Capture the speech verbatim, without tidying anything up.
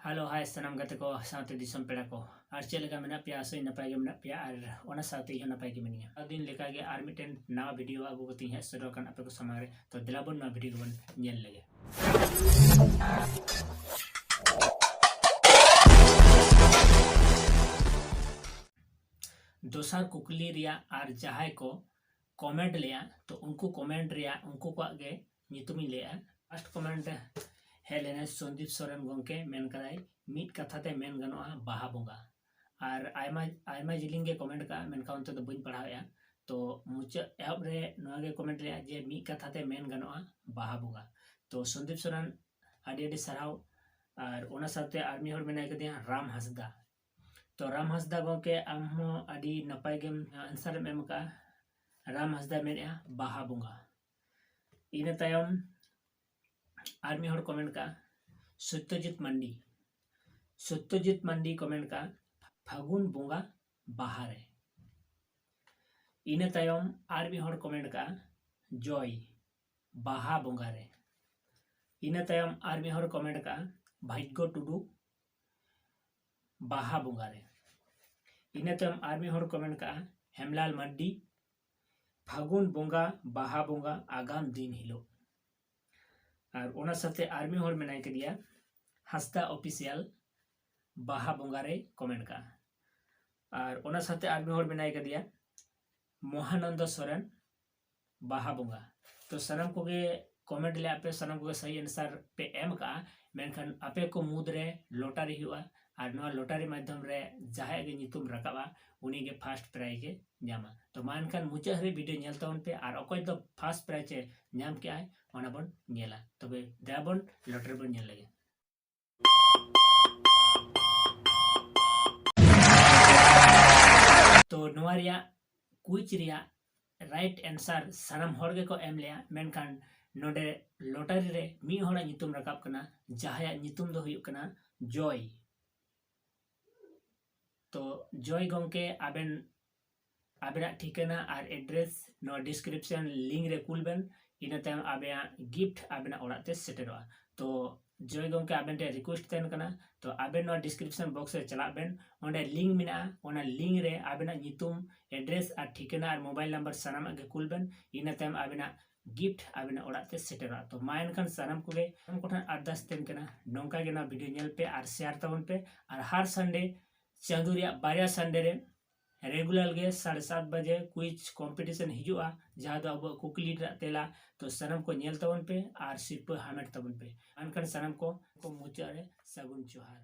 Hello, ᱦᱟᱭ ᱥᱟᱱᱟᱢ ᱜᱟᱛᱮ ᱠᱚ ᱥᱟᱶᱛᱮ ᱫᱤᱥᱚᱢ ᱯᱮᱲᱟ ᱠᱚ, ᱟᱨ ᱪᱮᱫ ᱞᱮᱠᱟ ᱢᱮᱱᱟᱜ ᱯᱮᱭᱟ? ᱟᱥᱟᱧ ᱱᱟᱯᱟᱭ ᱜᱮ ᱢᱮᱱᱟᱜ ᱯᱮᱭᱟ, ᱟᱨ ᱚᱱᱟ ᱥᱟᱶᱛᱮ ᱤᱧ ᱦᱚᱸ ᱱᱟᱯᱟᱭ ᱜᱮ ᱢᱤᱱᱟᱹᱧᱟ᱾ ᱟᱨ ᱫᱤᱱ ᱞᱮᱠᱟᱜᱮ ᱟᱨ ᱢᱤᱫᱴᱮᱱ ᱱᱟᱣᱟ ᱵᱷᱤᱰᱤᱭᱳ ᱟᱹᱜᱩ ᱠᱟᱛᱮ ᱤᱧ ᱦᱮᱡ ᱥᱮᱴᱮᱨ ᱟᱠᱟᱱ ᱟᱯᱮ ᱠᱚ ᱥᱟᱢᱟᱝ ᱨᱮ᱾ ᱛᱚ ᱫᱮᱞᱟ ᱵᱚᱱ ᱱᱚᱣᱟ ᱵᱷᱤᱰᱤᱭᱳ ᱜᱮᱵᱚᱱ ᱧᱮᱞ ᱞᱮᱜᱮ᱾ ᱫᱚᱥᱟᱨ ᱠᱩᱠᱞᱤ ᱨᱮᱭᱟᱜ ᱟᱨ ᱡᱟᱦᱟᱸᱭ ᱠᱚ ᱠᱚᱢᱮᱱᱴ ᱞᱮᱜᱼᱟ, ᱛᱚ ᱩᱱᱠᱩ ᱠᱚᱢᱮᱱᱴ ᱨᱮᱭᱟᱜ ᱩᱱᱠᱩ ᱠᱚᱣᱟᱜ ᱜᱮ ᱧᱩᱛᱩᱢᱤᱧ ᱞᱟᱹᱭᱮᱜᱼᱟ᱾ ᱯᱷᱟᱨᱥᱴ ᱠᱚᱢᱮᱱᱴ ᱦᱮᱡ ᱞᱮᱱᱟ ᱥᱚᱱᱫᱤᱯ ᱥᱚᱨᱮᱱ ᱜᱚᱢᱠᱮ, ᱢᱮᱱ ᱠᱟᱫᱟᱭ, "ᱢᱤᱫ ᱠᱟᱛᱷᱟ ᱛᱮ ᱢᱮᱱ ᱜᱟᱱᱚᱜᱼᱟ ᱵᱟᱦᱟ ᱵᱚᱸᱜᱟ᱾" ᱟᱨ ᱟᱭᱢᱟ ᱟᱭᱢᱟ ᱡᱤᱞᱤᱧ ᱜᱮ ᱠᱚᱢᱮᱱᱴ ᱠᱟᱜᱼᱟ, ᱢᱮᱱᱠᱷᱟᱱ ᱚᱱᱛᱮ ᱫᱚ ᱵᱟᱹᱧ ᱯᱟᱲᱦᱟᱣᱮᱜᱼᱟ᱾ ᱛᱚ ᱢᱩᱪᱟᱹᱫ ᱮᱦᱚᱵ ᱨᱮ ᱱᱚᱣᱟ ᱜᱮ ᱠᱚᱢᱮᱱᱴ ᱞᱮᱜᱼᱟ ᱡᱮ, "ᱢᱤᱫ ᱠᱟᱛᱷᱟ ᱛᱮ ᱢᱮᱱ ᱜᱟᱱᱚᱜᱼᱟ ᱵᱟᱦᱟ ᱵᱚᱸᱜᱟ᱾" ᱛᱚ ᱥᱚᱱᱫᱤᱯ ᱥᱚᱨᱮᱱ, ᱟᱹᱰᱤ ᱟᱹᱰᱤ ᱥᱟᱨᱦᱟᱣ᱾ ᱟᱨ ᱚᱱᱟ ᱥᱟᱶᱛᱮ ᱟᱨ ᱢᱤᱫ ᱦᱚᱲ ᱢᱮᱱᱟᱭ ᱠᱟᱫᱮᱭᱟ ᱨᱟᱢ ᱦᱟᱸᱥᱫᱟ᱾ ᱛᱚ ᱨᱟᱢ ᱦᱟᱸᱥᱫᱟ ᱜᱚᱢᱠᱮ, ᱟᱢ ᱦᱚᱸ ᱟᱹᱰᱤ ᱱᱟᱯᱟᱭ ᱜᱮᱢ ᱟᱱᱥᱟᱨ ᱮᱢ ᱮᱢ ᱠᱟᱜᱼᱟ᱾ ᱨᱟᱢ ᱦᱟᱸᱥᱫᱟ ᱢᱮᱱᱮᱜᱼᱟ ᱵᱟᱦᱟ ᱵᱚᱸᱜᱟ᱾ ᱤᱱᱟᱹ ᱛᱟᱭᱚᱢ ᱟᱨ ᱢᱤᱫ ᱦᱚᱲ ᱠᱚᱢᱮᱱᱴ ᱠᱟᱜᱼᱟ ᱥᱚᱛᱭᱚᱡᱤᱛ ᱢᱟᱱᱰᱤ᱾ ᱥᱚᱛᱭᱚᱡᱤᱛ ᱢᱟᱱᱰᱤ ᱠᱚᱢᱮᱱᱴ ᱠᱟᱜᱼᱟ ᱯᱷᱟᱹᱜᱩᱱ ᱵᱚᱸᱜᱟ ᱵᱟᱦᱟ ᱨᱮ᱾ ᱤᱱᱟᱹ ᱛᱟᱭᱚᱢ ᱟᱨ ᱢᱤᱫ ᱦᱚᱲ ᱠᱚᱢᱮᱱᱴ ᱠᱟᱜᱼᱟ ᱡᱚᱭ, ᱵᱟᱦᱟ ᱵᱚᱸᱜᱟ ᱨᱮ᱾ ᱤᱱᱟᱹ ᱛᱟᱭᱚᱢ ᱟᱨ ᱢᱤᱫ ᱦᱚᱲ ᱠᱚᱢᱮᱱᱴ ᱠᱟᱜᱼᱟ ᱵᱷᱟᱜᱽᱜᱚ ᱴᱩᱰᱩ, ᱵᱟᱦᱟ ᱵᱚᱸᱜᱟ ᱨᱮ᱾ ᱤᱱᱟᱹ ᱛᱟᱭᱚᱢ ᱟᱨ ᱢᱤᱫ ᱦᱚᱲ ᱠᱚᱢᱮᱱᱴ ᱠᱟᱜᱼᱟ ᱦᱮᱢᱞᱟᱞ ᱢᱟᱨᱰᱤ, ᱯᱷᱟᱹᱜᱩᱱ ᱵᱚᱸᱜᱟ, ᱵᱟᱦᱟ ᱵᱚᱸᱜᱟ, ᱟᱜᱟᱢ ᱫᱤᱱ ᱦᱤᱞᱳᱜ᱾ ᱟᱨ ᱚᱱᱟ ᱥᱟᱶᱛᱮ ᱟᱨ ᱢᱤᱫ ᱦᱚᱲ ᱢᱮᱱᱟᱭ ᱠᱟᱫᱮᱭᱟ ᱦᱟᱸᱥᱫᱟ ᱚᱯᱷᱤᱥᱤᱭᱟᱞ, ᱵᱟᱦᱟ ᱵᱚᱸᱜᱟ ᱨᱮᱭ ᱠᱚᱢᱮᱱᱴ ᱠᱟᱜᱼᱟ᱾ ᱟᱨ ᱚᱱᱟ ᱥᱟᱶᱛᱮ ᱟᱨ ᱢᱤᱫ ᱦᱚᱲ ᱢᱮᱱᱟᱭ ᱠᱟᱫᱮᱭᱟ ᱢᱚᱦᱟᱱᱚᱱᱫᱚ ᱥᱚᱨᱮᱱ, ᱵᱟᱦᱟ ᱵᱚᱸᱜᱟ᱾ ᱛᱚ ᱥᱟᱱᱟᱢ ᱠᱚᱜᱮ ᱠᱚᱢᱮᱱᱴ ᱞᱮᱜᱼᱟ ᱯᱮ, ᱥᱟᱱᱟᱢ ᱠᱚᱜᱮ ᱥᱟᱹᱦᱤ ᱟᱱᱥᱟᱨ ᱯᱮ ᱮᱢ ᱠᱟᱜᱼᱟ, ᱢᱮᱱᱠᱷᱟᱱ ᱟᱯᱮ ᱠᱚ ᱢᱩᱫᱽ ᱨᱮ ᱞᱚᱴᱟᱨᱤ ᱦᱩᱭᱩᱜᱼᱟ, ᱟᱨ ᱱᱚᱣᱟ ᱞᱚᱴᱟᱨᱤ ᱢᱟᱫᱽᱫᱷᱚᱢ ᱨᱮ ᱡᱟᱦᱟᱸᱭᱟᱜ ᱜᱮ ᱧᱩᱛᱩᱢ ᱨᱟᱠᱟᱵᱼᱟ, ᱩᱱᱤ ᱜᱮ ᱯᱷᱟᱥᱴ ᱯᱨᱟᱭᱤᱡᱽ ᱮ ᱧᱟᱢᱟ᱾ ᱛᱚ ᱢᱟ ᱮᱱᱠᱷᱟᱱ ᱢᱩᱪᱟᱹᱫ ᱦᱟᱹᱵᱤᱡ ᱵᱷᱤᱰᱤᱭᱳ ᱧᱮᱞ ᱛᱟᱵᱚᱱ ᱯᱮ, ᱟᱨ ᱚᱠᱚᱭ ᱫᱚ ᱯᱷᱟᱥᱴ ᱯᱨᱟᱭᱤᱡᱽ ᱮ ᱧᱟᱢ ᱠᱮᱜᱼᱟᱭ, ᱚᱱᱟ ᱵᱚᱱ ᱧᱮᱞᱟ᱾ ᱛᱚᱵᱮ ᱫᱮᱞᱟ ᱵᱚᱱ ᱞᱚᱴᱟᱨᱤ ᱵᱚᱱ ᱧᱮᱞ ᱞᱮᱜᱮ᱾ ᱛᱚ ᱱᱚᱣᱟ ᱨᱮᱭᱟᱜ ᱠᱩᱭᱤᱡᱽ ᱨᱮᱭᱟᱜ ᱨᱟᱭᱤᱴ ᱟᱱᱥᱟᱨ ᱥᱟᱱᱟᱢ ᱦᱚᱲ ᱜᱮᱠᱚ ᱮᱢ ᱞᱮᱜᱼᱟ, ᱢᱮᱱᱠᱷᱟᱱ ᱱᱚᱰᱮ ᱞᱚᱴᱟᱨᱤ ᱨᱮ ᱢᱤᱫ ᱦᱚᱲᱟᱜ ᱧᱩᱛᱩᱢ ᱨᱟᱠᱟᱵ ᱠᱟᱱᱟ, ᱡᱟᱦᱟᱸᱭᱟᱜ ᱧᱩᱛᱩᱢ ᱫᱚ ᱦᱩᱭᱩᱜ ᱠᱟᱱᱟ ᱡᱚᱭ᱾ ᱛᱚ ᱡᱚᱭ ᱜᱚᱢᱠᱮ, ᱟᱵᱮᱱ ᱟᱵᱮᱱᱟᱜ ᱴᱷᱤᱠᱟᱹᱱᱟ ᱟᱨ ᱮᱰᱨᱮᱥ ᱱᱚᱣᱟ ᱰᱤᱥᱠᱨᱤᱯᱥᱚᱱ ᱞᱤᱝᱠ ᱨᱮ ᱠᱩᱞ ᱵᱮᱱ, ᱤᱱᱟᱹ ᱛᱟᱭᱚᱢ ᱟᱵᱮᱱᱟᱜ ᱜᱤᱯᱷᱴ ᱟᱵᱮᱱᱟᱜ ᱚᱲᱟᱜ ᱛᱮ ᱥᱮᱴᱮᱨᱚᱜᱼᱟ᱾ ᱛᱚ ᱡᱚᱭ ᱜᱚᱢᱠᱮ, ᱟᱵᱮᱱ ᱴᱷᱮᱱ ᱨᱤᱠᱩᱭᱮᱥᱴ ᱛᱟᱦᱮᱱ ᱠᱟᱱᱟ, ᱛᱚ ᱟᱵᱮᱱ ᱱᱚᱣᱟ ᱰᱤᱥᱠᱨᱤᱯᱥᱚᱱ ᱵᱚᱠᱥ ᱨᱮ ᱪᱟᱞᱟᱜ ᱵᱮᱱ, ᱚᱸᱰᱮ ᱞᱤᱝᱠ ᱢᱮᱱᱟᱜᱼᱟ, ᱚᱱᱟ ᱞᱤᱝᱠ ᱨᱮ ᱟᱵᱮᱱᱟᱜ ᱧᱩᱛᱩᱢ, ᱮᱰᱨᱮᱥ ᱟᱨ ᱴᱷᱤᱠᱟᱹᱱᱟ ᱟᱨ ᱢᱳᱵᱟᱭᱤᱞ ᱱᱟᱢᱵᱟᱨ ᱥᱟᱱᱟᱢᱟᱜ ᱜᱮ ᱠᱩᱞ ᱵᱮᱱ, ᱤᱱᱟᱹ ᱛᱟᱭᱚᱢ ᱟᱵᱮᱱᱟᱜ ᱜᱤᱯᱷᱴ ᱟᱵᱮᱱᱟᱜ ᱚᱲᱟᱜ ᱛᱮ ᱥᱮᱴᱮᱨᱚᱜᱼᱟ᱾ ᱛᱚ ᱢᱟ ᱮᱱᱠᱷᱟᱱ ᱥᱟᱱᱟᱢ ᱠᱚᱜᱮ ᱥᱟᱱᱟᱢ ᱠᱚᱴᱷᱮᱱ ᱟᱨᱫᱟᱥ ᱛᱟᱦᱮᱱ ᱠᱟᱱᱟ, ᱱᱚᱝᱠᱟ ᱜᱮ ᱱᱚᱣᱟ ᱵᱷᱤᱰᱤᱭᱳ ᱧᱮᱞ ᱯᱮ ᱟᱨ ᱥᱮᱭᱟᱨ ᱛᱟᱵᱚᱱ ᱯᱮ, ᱟᱨ ᱦᱟᱨ ᱥᱟᱱᱰᱮ ᱪᱟᱸᱫᱳ ᱨᱮᱭᱟᱜ ᱵᱟᱨᱭᱟ ᱥᱟᱱᱰᱮ ᱨᱮ ᱨᱮᱜᱩᱞᱟᱨ ᱜᱮ ᱥᱟᱲᱮ ᱥᱟᱛ ᱵᱟᱡᱮ ᱠᱩᱭᱤᱡᱽ ᱠᱚᱢᱯᱤᱴᱤᱥᱚᱱ ᱦᱤᱡᱩᱜᱼᱟ, ᱡᱟᱦᱟᱸ ᱫᱚ ᱟᱵᱚᱣᱟᱜ ᱠᱩᱠᱞᱤ ᱨᱮᱱᱟᱜ ᱛᱮᱞᱟ᱾ ᱛᱚ ᱥᱟᱱᱟᱢ ᱠᱚ ᱧᱮᱞ ᱛᱟᱵᱚᱱ ᱯᱮ ᱟᱨ ᱥᱤᱨᱯᱟᱹ ᱦᱟᱢᱮᱴ ᱛᱟᱵᱚᱱ ᱯᱮ᱾ ᱮᱱᱠᱷᱟᱱ ᱥᱟᱱᱟᱢ ᱠᱚ, ᱠᱚ ᱢᱩᱪᱟᱹᱫ ᱨᱮ ᱥᱟᱹᱜᱩᱱ ᱡᱚᱦᱟᱨ᱾